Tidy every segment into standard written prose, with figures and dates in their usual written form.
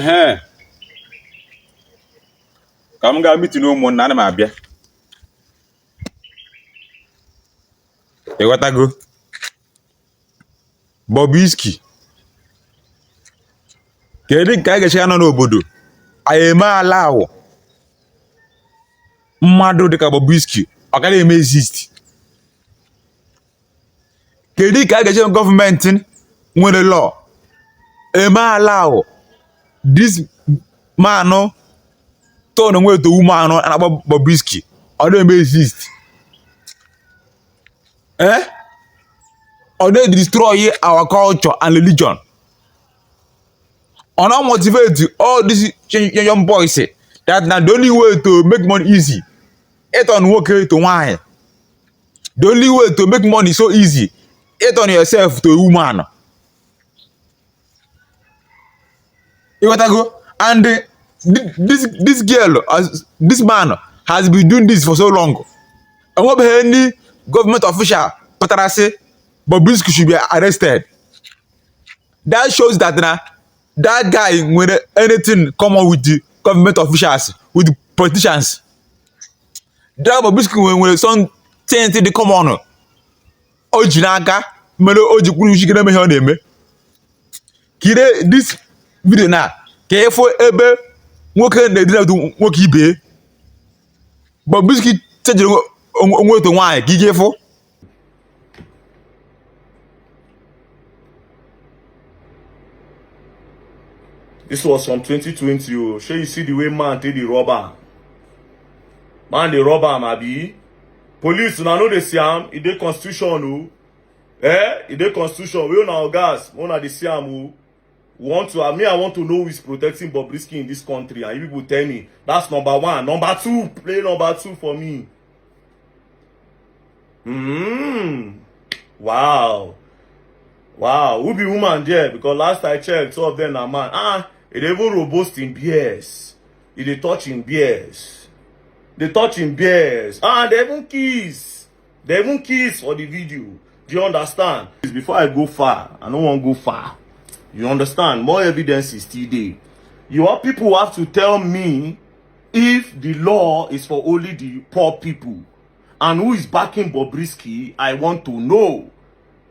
Ehe, ka m gaa meeting ụmụnna, ana m abịa. Ịghọtago? Bobrisky, kedu nke a ga-eche ya nọ n'obodo anyị eme allow mmadụ dịka Bobrisky ọ gaghị eme exist? Kedu ka a ga-eche gọọmenti nwere law eme allow this man turn onwe to woman a na-akpọ Bobrisky ọ na-eme exist? Eh, ọ na-destroy our culture and religion. Ọ na motivate all these young boys that na the only way to make money easy, ịturn nwoke to nwaanyị. The only way to make money so easy, ịturn yourself to a woman. Ịghọtago? And this girl, this man has been doing this for so long. Enwebeghị any government official pụtara sị Bobrisky should be arrested. That shows that na that guy nwere anything common with the government officials, with the politicians. That Bobrisky nwere something dị common o ji n'aka mere o ji kwuru isi na-eme ihe ọ na-eme. Kirie this video na ka ịfụ ebe nwoke na-edina nwoke ibe. Bobrisky changeri onwe to nwaanyị ka ị ga-efụ. This was from 2020. Oh, sure you see the way man take the rubber. Man the rubber, abi. Police una no dey see am, e dey constitution oh. Eh? E dey constitution. We una ogas, una dey see am oh. Want to me, I want to know who is protecting Bobrisky in this country, and you people tell me. That's number one. Number two, play number two for me. Wow. Wow. Who be woman there? Because last I checked, two of them are man. Ah, it even robust in beers. It dey touch in beers. They touch in beers. Ah, they even kiss. They even kiss for the video. Do you understand? Before I go far, I don't want to go far. You understand? More evidence is still there. You have people have to tell me if the law is for only the poor people. And who is backing Bobrisky? I want to know.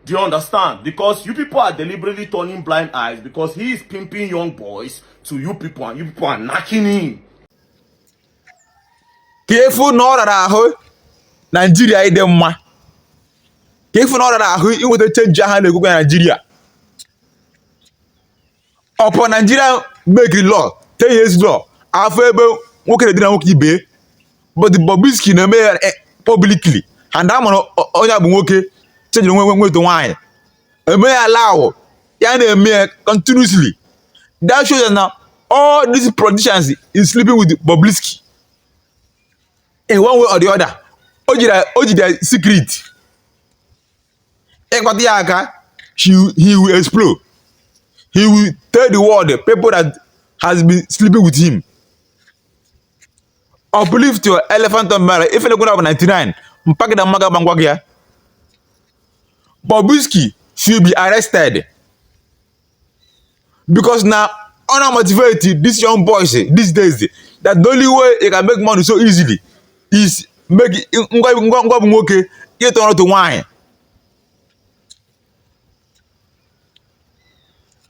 Do you understand? Because you people are deliberately turning blind eyes because he is pimping young boys to you people and you people are knocking him. Ka efu na ọ rara ahụ Naijiria ịdị mma, ka efu na ọ rara ahụ inweta change ahụ na-ekwukwa na Naijiria. Ọpụ Naijiria make law, 10 years law, afọ ebe nwoke na-edina nwoke ibe, but Bobrisky na-eme ya publicly and a mụrụ onye a bụ nwoke changeri onwe nweta nwaanyị, eme ya allow ya na-eme ya continuously. That shows that now all these politicians is sleeping with Bobrisky in one way or the other. O jiri secret ịkpata ya aka, he will explode. He will tell the world the people that has been sleeping with him. Uplift your elephant umbrella. Ife na-ekwu na bụ 99 mpagida mmaga gba ngwa gị ya. Bobrisky should be arrested because na ọ na motivate these young boys these days that the only way you can make money so easily is make ngwa ngwa ngwa bụ nwoke ịtọrọ otu nwaanyị.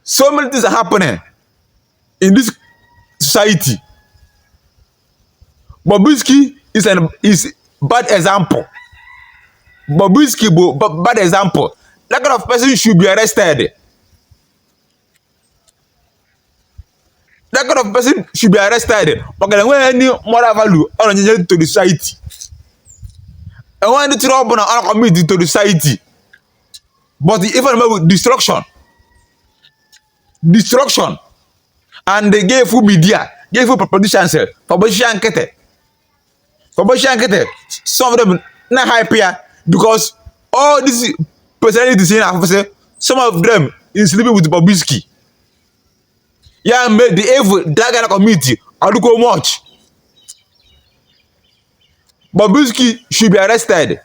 So many things are happening in this society. Bobrisky is bad example. Bobrisky bụ bad example. That kind of person should be arrested. That kind of person should be arrested maka na enweghị any moral value ọ na-enye to the society, enweghị ndị tụrụ ọbụla ọ na-commit to the society, but ife na-eme bụ destruction, destruction. And they gave media, gave politicians politician nkịtị, politician nkịtị. Some of them na hype ya because all these personalities na afụsị, some of them is sleeping with Bobrisky. Ya made the evil that guy na commit ọdụkọ much. Bobrisky should be arrested.